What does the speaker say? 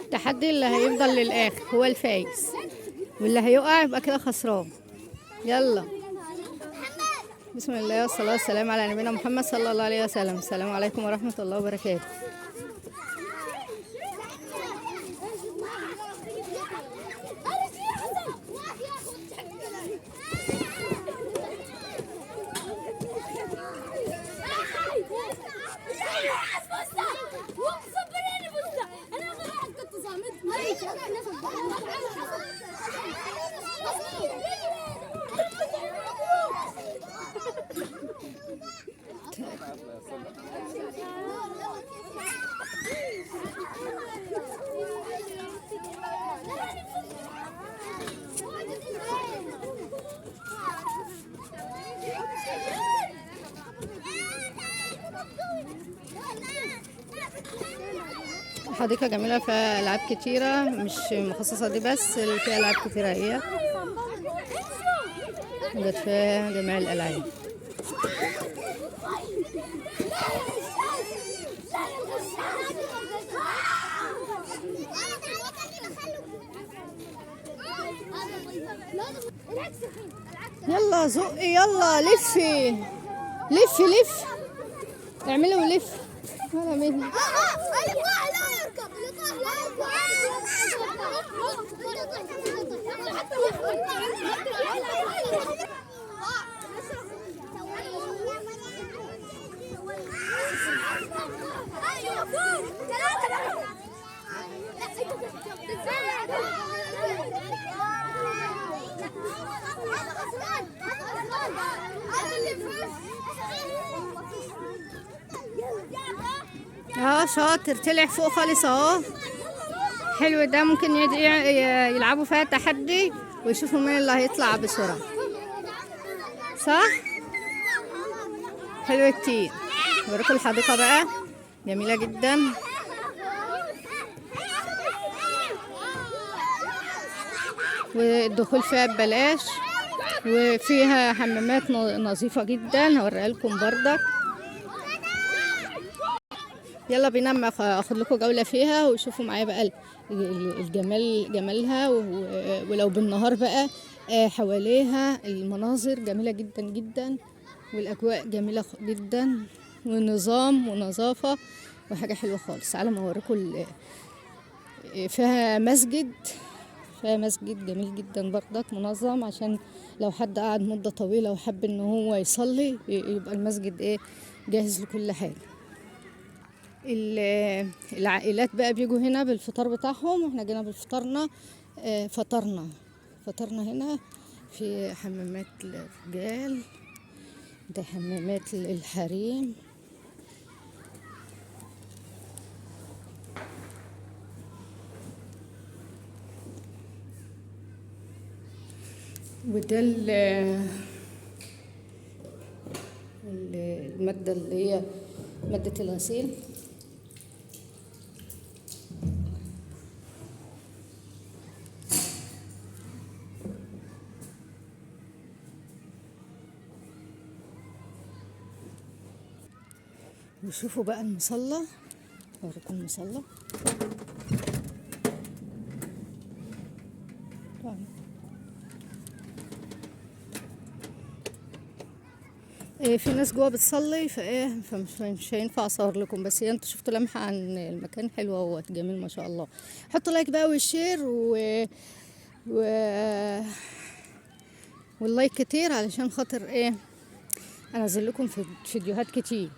التحدي اللي هيفضل للآخر هو الفايز، واللي هيقع يبقى كده خسران. يلا بسم الله والصلاة والسلام على نبينا محمد صلى الله عليه وسلم. السلام عليكم ورحمة الله وبركاته. حديقة جميلة فيها ألعاب كتيرة، مش مخصصة دي بس، اللي فيها ألعاب كتيرة هي جت فيها جميع الألعاب. يلا زقي، يلا لفي لفي لف، اعملي ولف ولا مني. اه شاطر، طلع فوق خالص اهو. حلو ده، ممكن يلعبوا فيها تحدي ويشوفوا مين اللي هيطلع بسرعة، صح؟ حلو كتير. وريكم الحديقة بقى، جميلة جدا. والدخول فيها ببلاش، وفيها حمامات نظيفة جدا، هوريها لكم بردك. يلا بينا اما اخد لكم جولة فيها وشوفوا معايا بقى الجمال، جمالها، ولو بالنهار بقى حواليها المناظر جميلة جدا جدا، والأجواء جميلة جدا، ونظام ونظافة وحاجة حلوة خالص. تعالوا ما اوريكم فيها مسجد، فيها مسجد جميل جدا بردك منظم، عشان لو حد قعد مدة طويلة وحب ان هو يصلي يبقى المسجد ايه جاهز لكل حاجة. العائلات بقى بيجوا هنا بالفطار بتاعهم، واحنا جينا بالفطارنا، فطرنا هنا في حمامات الرجال، ده حمامات الحريم. وده المادة اللي هي مادة الغسيل. وشوفوا بقى المصلى، اوريكم المصلى. إيه، في ناس جوه بتصلي، فايه فمش مش هينفع اصور لكم، بس هي انتوا شفتوا لمحه عن المكان، حلو اهوت جميل ما شاء الله. حطوا like بقى وال share و وال like كتير علشان خاطر ايه انزل لكم فيديوهات كتير.